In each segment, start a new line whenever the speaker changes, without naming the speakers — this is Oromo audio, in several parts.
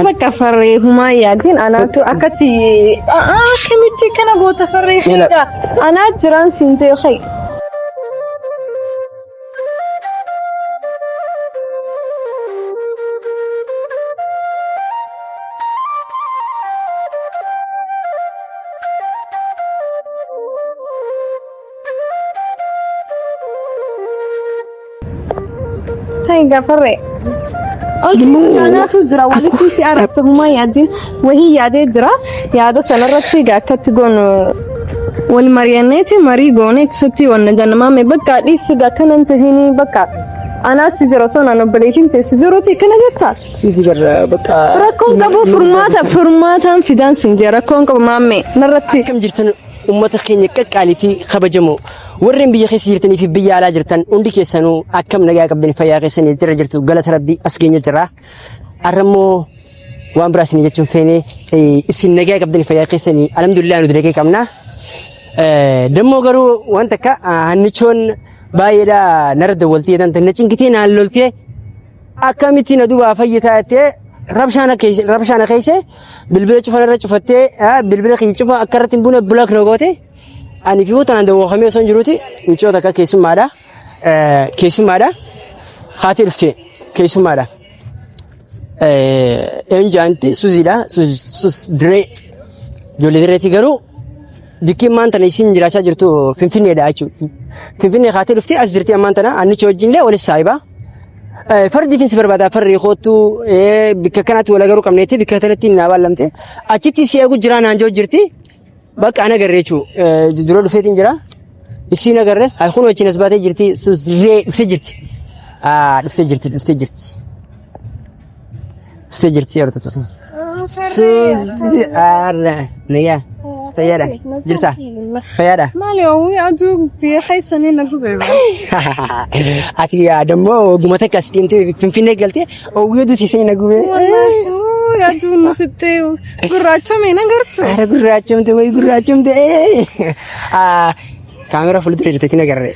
Bakka farree humaa yaadin anaatu akkatti akkamitti kana goota farree keedha. Anaa jiraan siin jee kee. Hai gafarre. Kanaatu jira walitti si arrabsa humaa yaadin wahii yaadee jira yaada sanarratti egaa akkatti goonu wal mari'anneeti marii goone akkasitti wanna jenna maame bakka dhiisi egaa kanan tahinii bakka anaas si jira osoo naan obboleettiin teessi jiruuti kana jetta.
Sisi barra bakka.
Rakkoon qabu furmaata furmaataan fidaan sin jee rakkoon qabu maamme narratti.
Akkam jirtan Uummata keenya qaqqaalii fi kabajamoo warreen biyya keessa jirtanii fi biyya alaa jirtan hundi keessanuu akkam nagaa qabdanii fayyaa keessanii jira jirtu galata rabbii as keenya jira. Har'a immoo waan biraa isin jechuun feene isin nagaa qabdanii fayyaa keessanii alhamdulillah nuti nagaa qabna. Dammoo garuu wanta akka hannichoon baay'eedha narra dawwaltee tante na cingitee naan loltee Akkamitti na dubaa fayyitaa jettee rabshaa na keessa rabshaa na keessa bilbila cufa narra cufattee bilbila kiyya cufa akka irratti hin buune block na goote ani fi tanaan dawwakamee osoo hin jiruuti micoota akka keessummaadha keessummaadha haati dhufte keessummaadha. Eenyu jaanti suziidha sus diree ijoollee direetii garuu bikki ammaan tana isin jiraachaa jirtu finfinneedha jechuudha. Finfinnee kaatee dhuftee as jirti ammaan tana annicha wajjin illee walis saahiba. Fardi finsi barbaada farri koottu bikka kanatti wal agaruu qabneetti bikka kanatti naa baallamte achitti si eegu jira naan jiru jirti bakka ana agarre jechuudha dura dhufeetiin jira isiin agarre kun wajjin as baatee jirti susree dhuftee jirti dhuftee jirti dhuftee jirti dhuftee jirti yeroo tokko. Suuzi arra nagaa fayyaadha jirta fayyaadha.
Maali hawwi aduu biyya keessanii na gubee ba.
Ati dammoo oguma takka as deemtee finfinnee galtee hawwii aduu siisee na gubee.
Wallahi aduu nu fixxee gurraachome na gartu.
Ara gurraachomte wayi gurraachomte. Kaamera fuuldura jirti tina garree.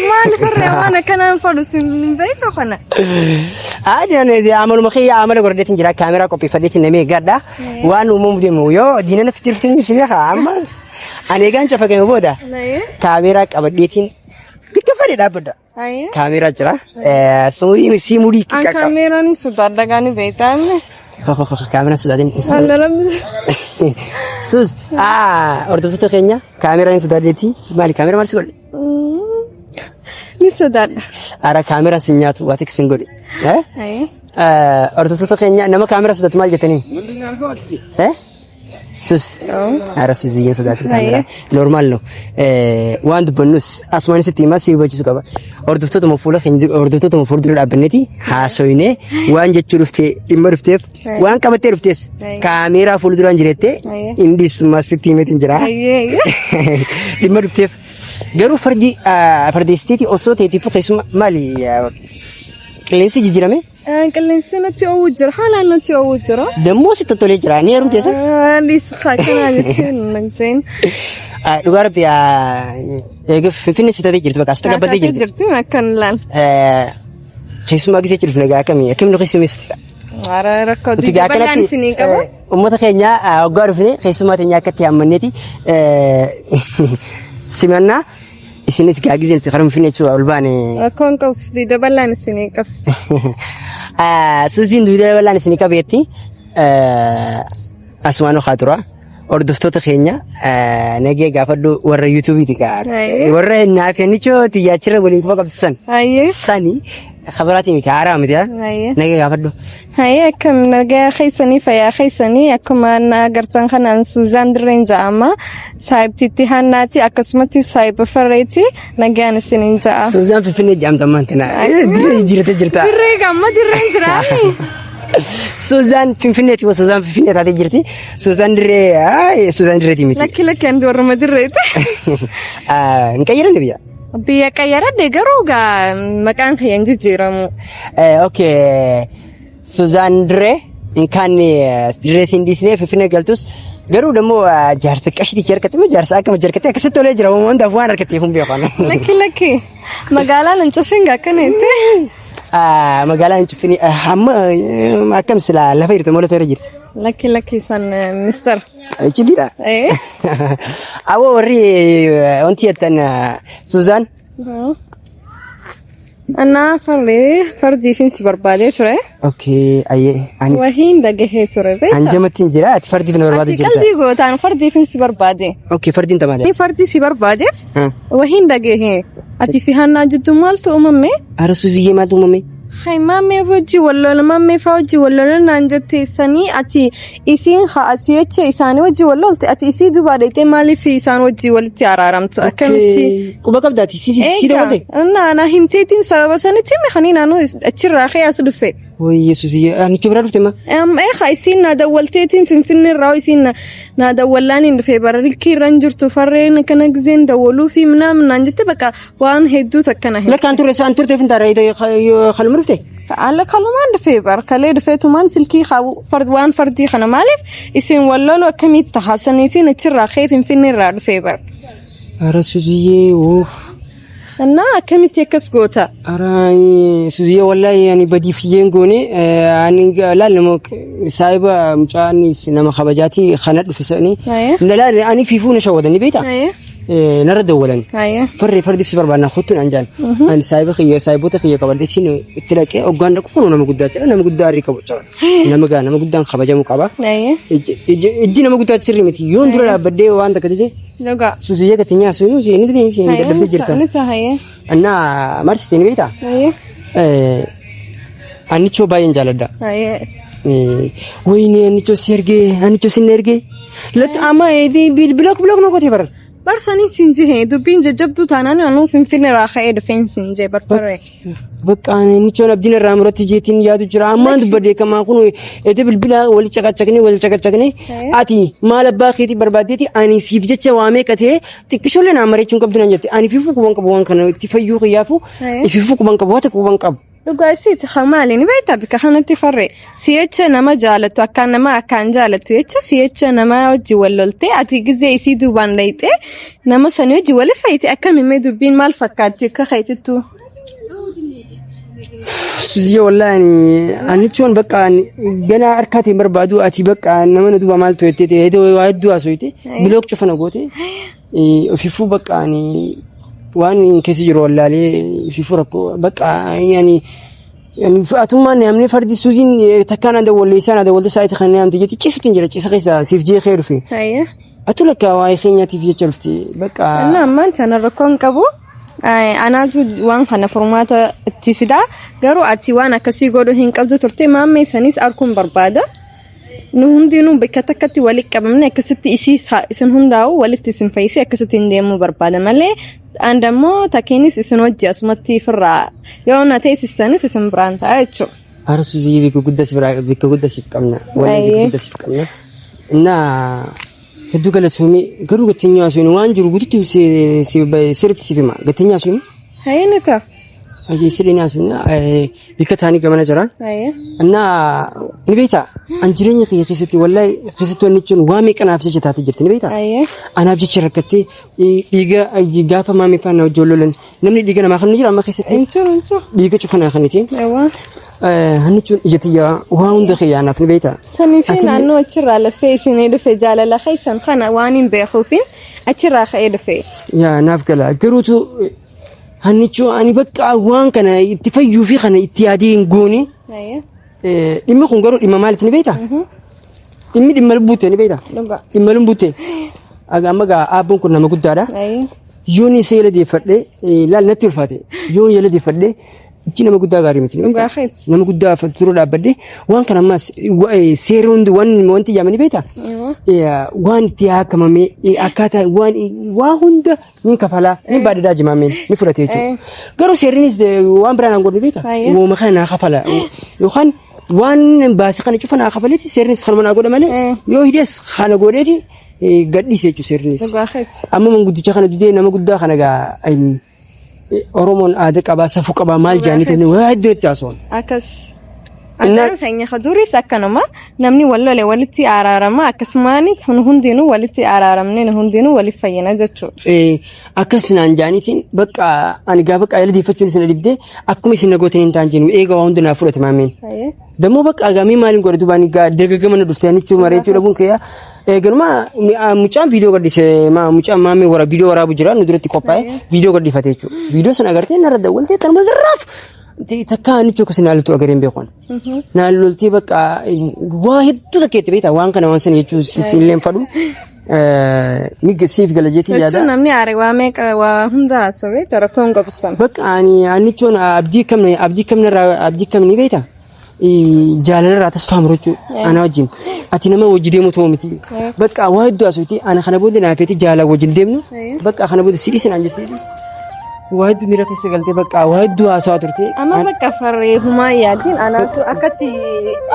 Maal farree waan akkanaan fadhu sin hin beektu kana.
Adaan amaluma kiyya amala godhadheetiin jira kaameraa qopheeffadheetiin namee eeggadha. Waan uumamu deemu yoo diina natti tirfteen si beeka amma ani eegaan cafaqame booda kaameraa qabadheetiin bikka fedhe dhaabbadha. Kaameraa jira. Sii mudii
An kaameeraan hin sodaadha gaani beektaa inni.
Kaameraa sodaatin.
An
Sus hordoftoota keenya kaameraa hin sodaadheeti. Maali kaameraa maal si godhe?
Ni sodaadha.
Ara kaameraa sin nyaatu waa tiksin sin godhe. Hordoftoota keenya nama kaameraa sodaatu maal jettanii? Sus. Ara suziyyeen sodaatin kaameraa. Normaal no. Waan dubbannus asumaan sitti himaa si hubachiisu qaba. Hordoftootuma fuula keenya hordoftootuma fuuldura dhaabbanneeti haasoyne waan jechuu dhuftee dhimma dhufteef waan qabattee dhuftees kaameeraa fuulduraan jirettee hin dhiistu sitti himeetiin jira. Dhimma dhufteef garuu fardi fardeessiteeti osoo teetiif keessuma maali qilleensi jijjiirame.
Qilleensi natti oowwu jira. Haalaan natti oowwu jira.
Dammoo sitti tolee jira. Ni heerumte isa?
Anis kanaa jettee nan jeen.
Dhugaa rabbi eega finfinne si taatee jirti bakka as taqabbatee jirti.
jirti akkan ilaal.
Keessumaa gisee jiru nagaa akkamii akkamiin nu keessummeessita?
Ara rakkoo
Nuti gaa
bal'aan
akkanatti
isinii qaba.
uummata keenya waggaa dhufne keessummaa teenya akkatti hammanneeti simannaa. Isinis gaa gizeen itti karaa finfinnee jechuudha ol baane.
Rakkoon qabu dugda bal'aan isinii qabu.
Suuziin dugda bal'aan isinii qabeetti asumaan okaa tura. Hordoftoota keenya nagee gaafadhu warra yuutuubiiti gaa. Warra naaf nichoo xiyyaachirra waliin quba qabdu san. Sani khabaraatii miti haaraa miti. Nagee gaafadhu.
Hayyee akkam nagaa keessanii fayyaa keessanii akkuma na agartan kanaan Suuzaan Dirreen ja'ama. Saahibtiitti Hannaati akkasumatti saahiba Farreeti nagaan isiniin ja'a.
Suuzaan Finfinnee jedhamta ammaan tana. Dirree jijjiirratee jirta.
Dirree gamma dirreen jiraami.
Suuzaan Finfinneeti moo Suuzaan Finfinnee taatee jirti. Suuzaan Dirree Suuzaan Dirreeti miti.
Lakki lakki andi warruma dirreeti.
Hin qayyaranne biyya.
Biyya qayyaradhe garuu gaa maqaan kiyya hin jijjiiramu.
Okay. Suzaan Dirree inkaan dirree siin dhiisnee Finfinnee galtus garuu dammoo jaarsa qashitichi harkatti moo jaarsa akkama harkatti akkasitti tolee jira uumamu hundaaf waan harkatteef hin beekan.
Lakki lakki magaalaan hin cufin gaa akkana jettee.
Magaalaa hin cufini. Amma akkam silaa lafa jirta moo lafa irra jirta?
Lakki lakki san mister.
Icciitiidha. Awwa warri wanti jettan Suzaan.
Annaa farree fardiifin si barbaadee ture.
Okay, ayyee. Ani
Wahiin dhagahee ture beektaa?
an jamattiin jira ati fardiif na barbaadu
Ati
jirta.
qalbii gootaan fardiifin si barbaade.
Okay, fardiin tamaadha.
Inni fardii si barbaadeef wahiin dhagahee. Ati fi hannaa jidduu maaltu uumame?
Ara Suziyyee maaltu uumame?
Hay maammee wajji wallola maammee faa wajji wallola naan jette sanii ati isiin haa asii jecha isaanii wajji wallolte ati isii dubaa dheeyxee maaliif isaan wajji walitti araaramtu akkamitti?
Quba qabdaati si si si dabalte.
Naa na himteetiin sababa sanitti hime kanii naannoo achirraa ka'ee as dhufe.
Way Yesuus anichi biraa dhufte ma?
Eegaa isiin na dawwalteetiin finfinnee irraa isiin na dawwallaan hin dhufe bara likkii irra hin jirtu farreen akkana gizeen dawwaluu fi minaamin naan jette bakka waan hedduu takka na himte.
Lakkaan turre isaan turteef hin taare kaluma dhufte.
Ala kalumaan dhufee bar kalee dhufeetumaan silkii waan fardii kana maaliif isin wallolu akkamitti tahaasanii fi nachirraa ka'ee finfinnee irraa dhufee bar.
Ara Suziyyee uff.
Annaa akkamitti akkas goota?
Ara Suziyyee wallahi ani badiif jeen goone ani laal nama saahiba mucaan nama kabajaati kana dhufe sani. Laal ani fiifuu na shawwadan ni beektaa? Narra dawwalan. Farree fardiif si barbaadna kottu naan jaan. Ani saahiba kiyya saahiboota kiyya qabadheetiin itti dhaqee hoggaan dhaqu kun nama guddaa jira nama guddaa harrii qabu jira. Nama gaa nama guddaan kabajamu qaba. Ijji nama guddaatti sirrii miti. Yoon dura dhaabbadhee waan takka dide
Dhugaa.
Suziyyee gati nyaa sunu si ni dide si dadhabdee jirta.
Ni ta'a.
Annaa marsite ni beektaa? Annichoo baay'een jaaladha. Wayinee annichoo si ergee annichoo si ergee. Latti amma bilook bilook na gootee bara.
Barsanii siin jihee dubbiin jajjabduu taanaan anuu finfinne irraa ka'ee dhufeen siin jee barbaree.
Bakka annichoon abdiin irraa muratti jeetiin yaadu jira. Ammaan dubbadee kamaa kun ete bilbila wal caqacaqnee wal caqacaqnee ati maal abbaa keetii barbaaddeeti ani siif jecha waa meeqa ta'ee xiqqishoollee naa mareechuun qabdu naan jette. Ani fiifuu quban qabu waan kana itti fayyuu kiyyaafu ifiifuu quban qabu waa takka quban qabu.
Dhugaa isiiti maali ni beektaa bikka kanatti farree si'echa nama jaalattu akkaan nama akkaan jaalattu jecha si'echa nama wajji wal loltee ati gizee isii duubaan dhayxee nama sanii wajji wal fayyite akkam himee dubbiin maal fakkaatti akka keetittu.
Suziye wallahi ani anichoon bakka ganaa harkaatiin barbaadu ati bakka nama na duuba maal to'attee ta'e waa hedduu haasofte bilook cufa na goote ofiifuu bakka ani waan keessa jiru wallaalee ofiifuu rakkoo bakka ani atummaan namni fardi suuziin takkaan ada walleessaan ada walta sa'aatii kan namti jetti ciisutti hin jira ciisa keessa siif jeeqee dhufe. Atu lakka waa'ee keenyaatiif jecha dhufte bakka.
Inni ammaan tana rakkoo hin qabu. Anaatu waan kana furmaata itti fidaa garuu ati waan akkasii godhuu hin qabdu turte maammee sanis arguun barbaada. Nu hundinuu bakka takkatti walitti qabamne akkasitti isii isin hundaa'u walitti isin fayyisee akkasitti hin deemuu barbaada malee and ammoo takkiinis isin wajji asumatti firraa yoo na teessistanis isin biraan ta'a jechuudha.
Ara Suzii bikka guddaa si biraa bikka guddaa siif qabna. Wallahi bikka guddaa siif qabna. Innaa hedduu galatoomii garuu gatiin nyaasuun waan jiru guututti sirriitti siif hima. Gatiin nyaasuun.
Hayyee ni ta'a.
Hayyee sirrii nyaasuun bikka taanii gamana jira. Innaa ni beektaa an jireenya kiyya keessatti wallahi keessatti wanni jechuun waa meeqa naaf jecha taatee jirti ni beektaa. Anaaf jecha rakkattee dhiiga gaafa maamii faana wajjin lolan namni dhiiga namaa kan jira amma keessatti.
Hin jiru hin jiru.
Dhiiga cufa naa kaniti. Hanni jechuun ija tiyyaa waa hunda kiyyaa naaf ni beektaa.
Sanii fi naannoo achirraa lafee isinii dhufe jaalala keessan kana waan hin beekuufin achirraa ka'ee dhufe.
Yaa naaf gala garuutu hannichoo ani bakka waan kana itti fayyuu fi kana itti yaadee hin goone. Dhimmi kun garuu dhimma maaliiti ni beektaa? Dhimmi dhimma lubbuutti ni beektaa? Dhimma lubbuutti. Amma gaa aabboon kun nama guddaadha. Yoon isa yala deeffadhee laal natti ulfaate yoon yala deeffadhee ijji nama guddaa gaarii miti ni beektaa? Nama guddaa dura dhaabbadhee waan kana ammas seerri hundi wanti yaamanii ni beektaa? Waan itti haakamamee akkaataa waan waa hunda ni kafalaa ni baadhadaa jimaameen ni fudhate jechuudha. Garuu seerrinis waan biraa naan godhu beektaa? Wooma kana naa kafala yookaan waan baase kana cufa naa kafaleeti seerrinis kanuma naa godha malee yoo hidhes kana godheeti gadhiise jechuudha seerrinis. Amma manguddicha kana didee nama guddaa kana gaa Oromoon aadaa qabaa safuu qabaa maal jaanii ta'anii waa hedduu itti haasa'an.
Akkas. Aadaan keenya ka duriis akkanuma namni wal lole walitti araarama akkasumaanis hun hundinuu walitti araaramne nu hundinuu waliif fayyina jechuudha.
Akkas naan jaaniitiin bakka ani gaafa qaayila deeffachuun isin dhibdee akkuma isin na gootan hin taan jennu eega waa hunda naa fudhate maameen. Dammoo bakka agamii maaliin godhe dubaan dargaggama na dhufte anichuu mareechuu dhabuun kiyya eeganuma mucaan viidiyoo gadhiise mucaan maamee wara viidiyoo waraabu jira nu duratti qophaa'e viidiyoo gadhiifate jechuudha. Viidiyoo sana agartee narra dawwaltee tanuma sirraaf takka anichuu akkas naa loltu agareen beekuun. Naa loltee bakka waa hedduu takka itti beektaa waan kana waan sana jechuu sitti illee hin fadhu. Ni siif gala jeetii yaada.
Jechuun namni aare waa meeqa waa hunda haasawee rakkoon qabu sana.
Bakka ani annichoon abdii kamna abdii kamna irraa abdii kamni ni beektaa? Jaalala irraa tasfaa murachuu ana wajjin ati nama wajji deemu ta'uu miti. Bakka waa hedduu haasofti ana kana booda naaf feeti jaalala wajjin deemnu bakka kana booda si dhiisin aan jettee waa hedduu miira keessa galtee bakka waa hedduu haasawaa turte.
Amma bakka farree humaa yaadin anaatu akkatti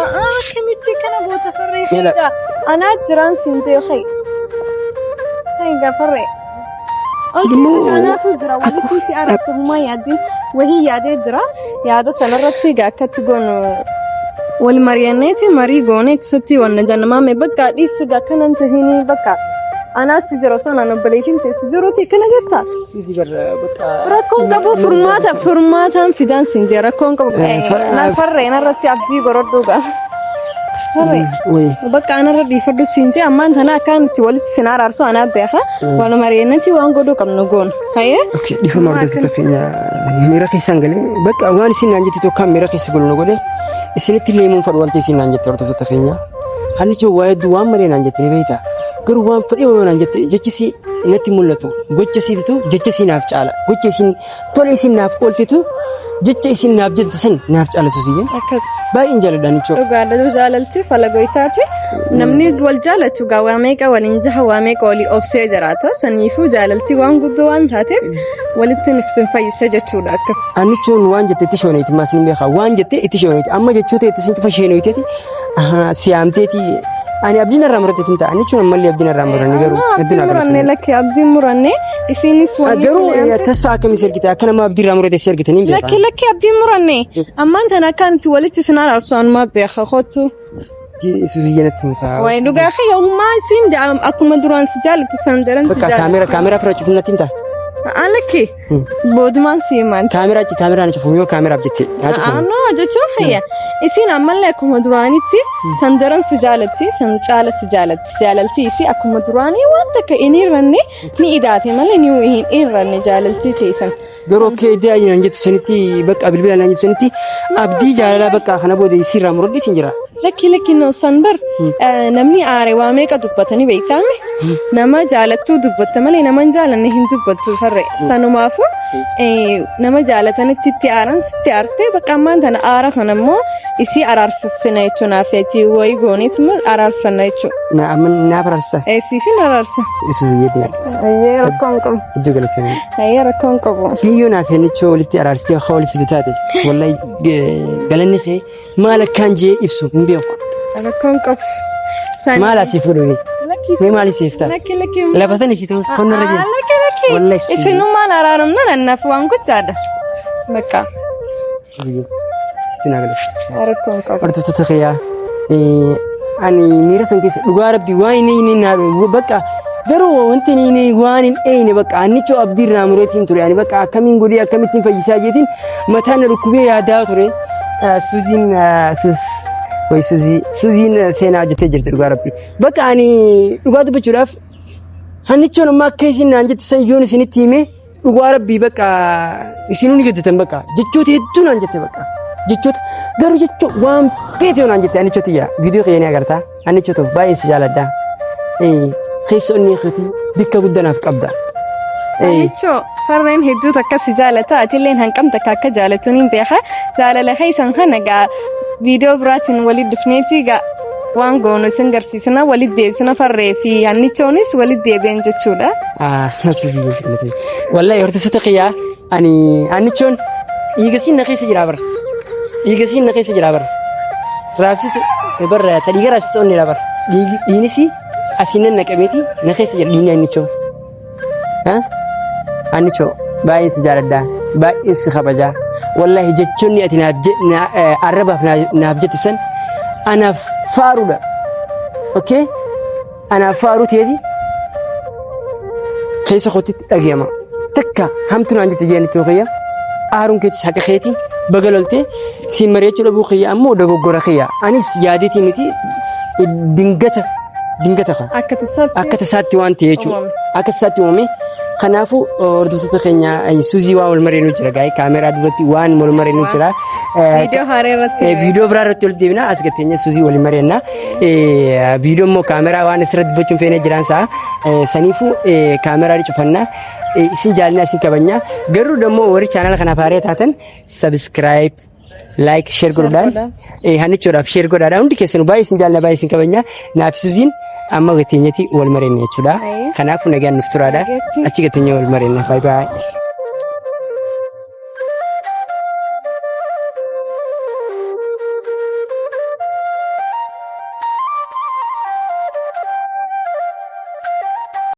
akkamitti kana goota farree
Mela.
hayga anaa jiraan siin jee hay hayga farree.
Ilmoo
Anaatu jira walitti si arabsa humaa yaadin wahii yaadee jira yaada sanarratti egaa akkatti goonu wal mari'anneeti marii goone akkasitti wanna jannamaame bakka dhiisi egaa akkanan tahinii bakka anaas si jira osoo naan obboleettiin teessu jiruuti akkana jetta.
Suusi barra bakka.
Rakkoon qabu furmaata furmaataan fidaan siin jee rakkoon qabu. Naan farreen irratti abdii gorodhuu gaa. Farree.
Wayii.
Bakka anarra dhiifadhu siin jee ammaan tana akkaan itti walitti sin araarsu anaa beeka. Wal mari'annati waan godhuu qabnu goona. Hayyee.
Okay, dhiifama hordoftoota keenya miira keessaan galee bakka waan isin naan jette tokko miira keessa galu na godhe isinitti illee himuun fadhu wanti isin naan jette hordoftoota keenya. Hannichi waa hedduu waan malee naan jette ni beekta. Garuu waan fedhii yoo naan jette jechi si natti mul'atu gocha siititu jecha si naaf caala gocha isin tola isin naaf ooltetu jecha isin naaf jette san naaf caala susiyyeen.
Akkas.
Baay'een jaaladha hannichoo.
Dhugaadha jaalalti falagoytaati. Namni wal jaalatu gaa waa meeqa waliin jaha waa meeqa walii obsee jiraata. Saniifuu jaalalti waan guddoo waan taateef walitti isin fayyisa jechuudha akkas.
Annichoon waan jette itti shooneeti maas ni beeka waan jette itti shooneeti amma jechoota itti sin cufa sheenooyteeti siyaamteeti ani abdiin irraa murateef hin ta'a annichoon ammallee abdiin irraa muranne garuu
Ammoo
hedduu
abdiin
naa
muranne
galatoomi.
lakki abdiin muranne isinis wanni
Garuu
isin yaamte.
tasfaa akkamii si argite akka nama abdii irraa murate si argite ni beeka.
Lakki lakki abdiin muranne ammaan tana akka nuti walitti isin araarsu anumaa beeka kottu.
Suusii natti himta.
Wayi dhugaa kiyya hummaa isin akkuma duraan si jaallattu san daran si
Bakka kaameera
jaallattu.
kaameeraa fira cufuun natti himta.
Lakki boodumaan si himan.
Kaameeraa achi kaameeraa na cufuun yoo kaameeraaf jette haa cufuun.
Anoo jechuun hayya isiin ammallee akkuma duraanitti san daran si jaalatti san caala si jaalatti jaalalti isii akkuma duraanii waan takka hin hir'anne ni idaate malee ni hin hir'anne jaalaltii teessan.
Garuu akka iddoo ayyi naan jettu sanitti bakka bilbila naan jettu sanitti abdii jaalalaa bakka kana booda isiirraa muradheetiin jira.
Lakki lakki no san bar namni aare waa meeqa dubbatanii beektaame nama jaalattuu dubbatta malee nama hin jaalanne hin dubbattu farre sanumaafu nama jaalatanitti itti aaran sitti aarte bakka ammaan tana aara kana immoo isii araarfsina jechuun hafeeti wayii gooneetuma araarfanna jechuudha.
Na amma naaf araarsa.
Siifin araarsa.
Yesuus jeetii.
Ayyee rakkoon qabu.
Iddoo galatoomi.
Ayyee rakkoon qabu.
Biyyoo naaf hennichoo walitti araarsitee akka walitti fide taate wallahi galanni kee maal akkaan jee ibsu hin beeku.
Rakkoon qabu.
Maal asiif godhu
Lakki
mee maal isiif ta'a?
lakki lakki.
Lafa sana isii ta'u qonna irra jira.
Lakki lakki.
Wallahi
Isinummaan araaramna nannaaf waan guddaadha. Bakka rakkoon qabu.
Hordoftoota kiyyaa ani miira san keessa dhugaa rabbii waan inni inni naa bakka garuu wanti inni waan hin eeyne bakka annichoo abdii irraa mureetiin ture ani bakka akkamiin godhee akkamittiin fayyisaa jeetiin mataan na dhukkubee yaadaa ture Suuziin sus way Suuzii Suuziin seenaa hojjettee jirti dhugaa rabbii bakka ani dhugaa dubbachuudhaaf hannichoon amma akka isin naan jette san yoon isinitti hime Dhugaa rabbii bakka isinuu ni gaddatan bakka jechoota hedduu naan jette bakka jechoota garuu jecho waan feete naan jette anicho tiyya viidiyoo kiyya ni agartaa anicho ta'u baay'ee si jaaladha keessa onnee keetii bikka guddaa naaf qabda.
Anicho farreen hedduu takka si jaalata atilleen hanqam takka akka jaalatu niin beeka jaalala keessan kana gaa viidiyoo biraatiin walitti dhufneeti gaa waan goonu isin garsiisna walitti deebisna farree fi annichoonis walitti deebi'an jechuudha.
Wallahi hordoftoota kiyyaa ani annichoon dhiiga siin na keessa jira bara. Dhiiga siin na keessa jira bara. Raabsitu barra ta dhiiga raabsitu onnee bara. Dhiigni asiin nan naqameeti na keessa jira dhiigni annichoo. Annichoo baay'ee si jaaladha. Baay'een si kabajaa. Wallaahi jechoonni ati naaf je- na- eh, arrabaaf naa- naaf jette san anaaf faaruudha. Okay? Anaaf faaruu ta'eeti keessa kootitti dhagayama. Takka hamtu naan jette jeenichoo kiyya. Aaruun keetis haqa keeti baga loltee siin mari'achuu dhabuu kiyya ammoo dogoggora kiyya. Anis yaadeetii miti dingata dingata ka.
Akka tasaatti.
Akka tasaatti waan ta'e jechuudha.
Uumame.
Akka tasaatti uumame. Kanaafuu hordoftoota keenya Suuzii waan wal mari'annu jira gaa'ee kaameraa duratti waan wal mari'annu jira.
Viidiyoo haaraa irratti.
Viidiyoo biraa irratti walitti deebina as gatteenya Suuzii waliin mari'anna. Viidiyoo immoo kaameraa waan asirratti dubbachuun feene jiraan sa'a. Saniifuu kaameraa ni cufanna. Isin jaalina isin kabajna. Garuu dammoo warri chaanala kanaaf haaraa taatan subscribe like share godhuudhaan hannichoodhaaf share godhaadha. Hundi keessanuu baay'ee isin jaalina baay'ee isin kabajna. Naaf Suuziin amma gateenyatti wal mari'anna jechuudha. Kanaafuu nagaan nuuf turaadha. Achi gatteenya wal mari'anna. Bye bye.